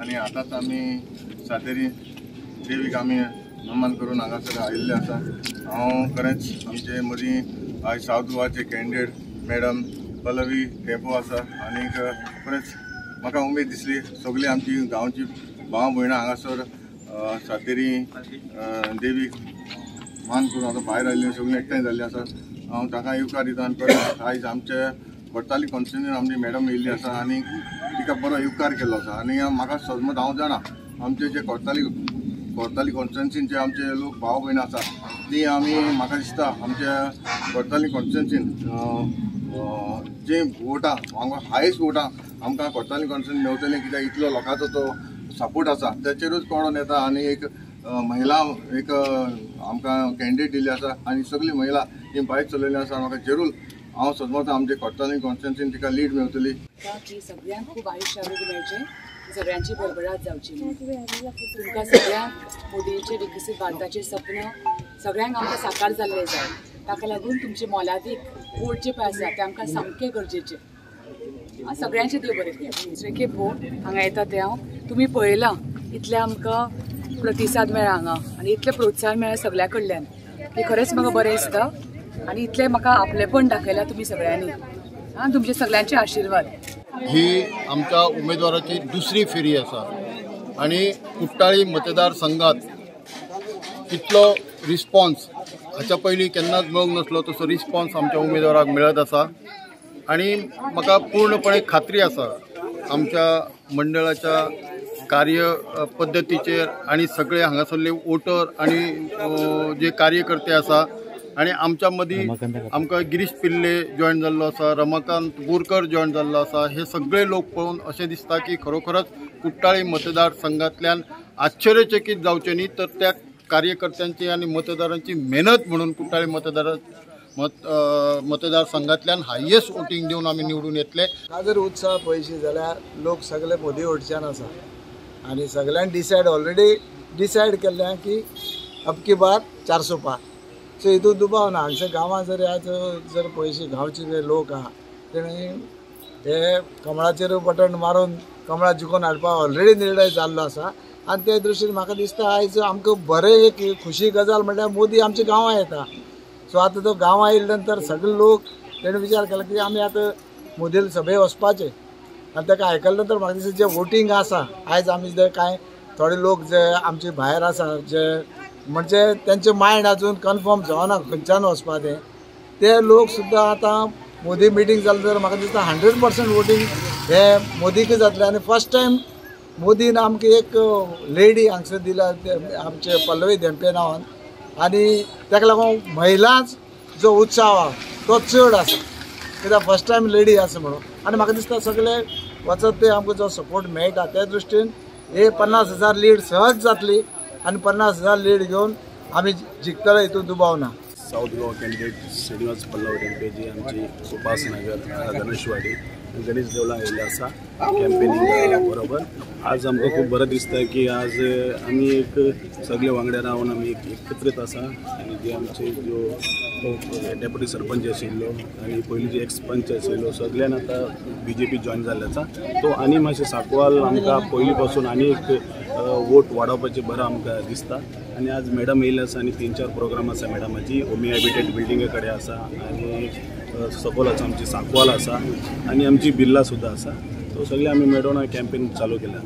आनी आतांच आमी सातेरी देवीक आमी नमन करून हांगासर आयिल्ले आसा. हांव खरेंच आमचे मदीं आयज सावथ गोवाचे कॅन्डिडेट मॅडम पल्लवी धेंपो आसा आनीक खरेंच म्हाका उमेद दिसली. सगळी आमची गांवची भाव भयणां हांगासर सातेरी देवीक मान करून आतां भायर आयिल्ली सगळीं एकठांय जाल्ली आसा. हांव ताका येवकार दिता आनी परत आयज आमचे कोडताली कॉन्स्टिट्युएन्सीन आमची मॅडम येयल्ली आसा आनी तिका बरो येवकार केल्लो आसा. आनी म्हाका सजमत हांव जाणा आमचे जे कोडताली कॉन्स्टिट्युएन्सीन जे आमचे लोक भाव भयणां आसा ती आमी म्हाका दिसता आमच्या कोडताली कॉन्स्टिट्युएन्सीन जे वोटां हांगा हायस्ट वोटां आमकां कोडताली कॉन्स्टिट्युएन्सीन मेवतली, कित्याक इतलो लोकांचो तो सपोर्ट आसा तेचेरूच कोणून येता. आनी एक महिला एक आमकां कॅन्डिडेट दिल्ली आसा आनी सगळी महिला ही बायक चलयल्ली आसा. म्हाका जरूर हांव सजमता आमचे कोडताली कॉन्स्टिट्युएन्सीन तिका लीड मेवतली. की सगळ्यांक खूब आयुश्य आरोग्य मेळचें, सगळ्यांची भरभराट जावची. तुमकां सगळ्यांक मोदीचे विकसीत भारताचें सपन सगळ्यांक आमकां साकार जाल्लें जाय. ताका लागून तुमचे मोलादीक वोट जे पळय आसा ते आमकां सामकें गरजेचें. सगळ्यांचें देव बरें करूं. दुसरे खेप हांगा येता तें हांव तुमी पळयलां इतलें आमकां प्रतिसाद मेळ्ळा हांगा आनी इतलें प्रोत्साहन मेळ्ळां सगळ्या कडल्यान की खरेंच म्हाका बरें दिसता आनी इतलें म्हाका आपलेपण दाखयलां तुमी सगळ्यांनी. आनी तुमचे सगळ्यांचे आशिर्वाद. ही आमच्या उमेदवाराची दुसरी फेरी आसा आनी कुट्टाळी मतदारसंघात इतलो रिस्पॉन्स हाच्या पयलीं केन्नाच मेळूंक नासलो तसो रिस्पॉन्स आमच्या उमेदवाराक मेळत आसा. आनी म्हाका पूर्णपणे खात्री आसा आमच्या मंडळाच्या कार्य पद्दतीचेर आनी सगळे हांगासरले वोटर आनी जे कार्यकर्ते आसा आनी आमच्या मदीं आमकां गिरीश पिल्ले जॉयन जाल्लो आसा, रमाकांत बोरकर जॉयन जाल्लो आसा. हे सगळे लोक पळोवन अशें दिसता की खरोखरच कुट्टाळी मतदारसंघांतल्यान आश्चर्यचकीत जावचें न्ही तर त्या कार्यकर्त्यांची आनी मतदारांची मेहनत म्हणून कुट्टाळी मतदारसंघांतल्यान हायेस्ट वोटींग दिवन आमी निवडून येतले. जर उत्साह पळयशी जाल्यार लोक सगळे मोदी वटच्यान आसा आनी सगळ्यांनी डिसायड ऑलरेडी डिसायड केल्लें की अबकी बार 400 पार. सो हितून दुबाव ना. हांगसर गांवांत जर आज जर पळयशी गांवचे जे लोक आहा तेणी हे कमळाचेर बटन मारून कमळा जिखून हाडपाक ऑलरेडी निर्णय जाल्लो आसा. आनी ते दृश्टीन म्हाका दिसता आयज आमकां बरें एक खुशी गजाल म्हणल्यार मोदी आमच्या गांवां येता. सो आतां तो गांवां येयल्या नंतर सगळे लोक तेणी विचार केला की आमी आतां मोदील सभे वचपाचें. आनी ताका आयकल्या नंतर म्हाका दिसता जें वोटींग आसा आयज आमी जे कांय थोडे लोक जे आमचे भायर आसा जे म्हणजे तेंचे मायंड अजून कन्फर्म जावना खंयच्यान वचपा तें, ते लोक सुद्दां आतां मोदी मिटींग जालें तर म्हाका दिसता 100% वोटींग हे मोदीकूच जातलें. आनी फर्स्ट टायम मोदीन आमकां एक लेडी हांगसर दिला आमचे पल्लवी धेंपे नांवान आनी ताका लागून महिलांच जो उत्साह आहा तो चड आसा कित्याक फर्स्ट टायम लेडी आसा म्हणून. आनी म्हाका दिसता सगळे वचत ते आमकां जो सपोर्ट मेळटा त्या दृश्टीन हे 50,000 लीड सहज जातली आनी 50,000 लीड घेवन आमी जिखतले हितून दुबाव ना. साऊथ गोवा कॅन्डिडेट श्रीनिवास पल्लव धेंपे जी आमची उपासनगर गणेशवाडी गणेश देवळां आयिल्ले आसा कॅम्पेनिंग बरोबर. आज आमकां खूब बरें दिसता की आज आमी एक सगळे वांगडा रावन आमी एकत्रीत आसा आनी जे आमचे ज्यो डेप्युटी सरपंच आशिल्लो आनी पयलीं जे एक्स पंच आशिल्लो सगळ्यान आतां बीजेपी जॉयन जाल्ले आसा. तो आनी मातशें सांकवाल आमकां पयलीं पासून आनी एक वोट वाडोवपाचें बरें आमकां दिसता. आनी आज मॅडम येयल्ले आसा आनी 3-4 प्रोग्राम आसा मॅडमाची. ओमी हॅबिटेट बिल्डिंगे कडेन आसा आनी सपोल आसा आमची सांकवाल आसा आनी आमची बिर्ला सुद्दां आसा. सो सगळे आमी मेळोन कॅम्पेन चालू केला.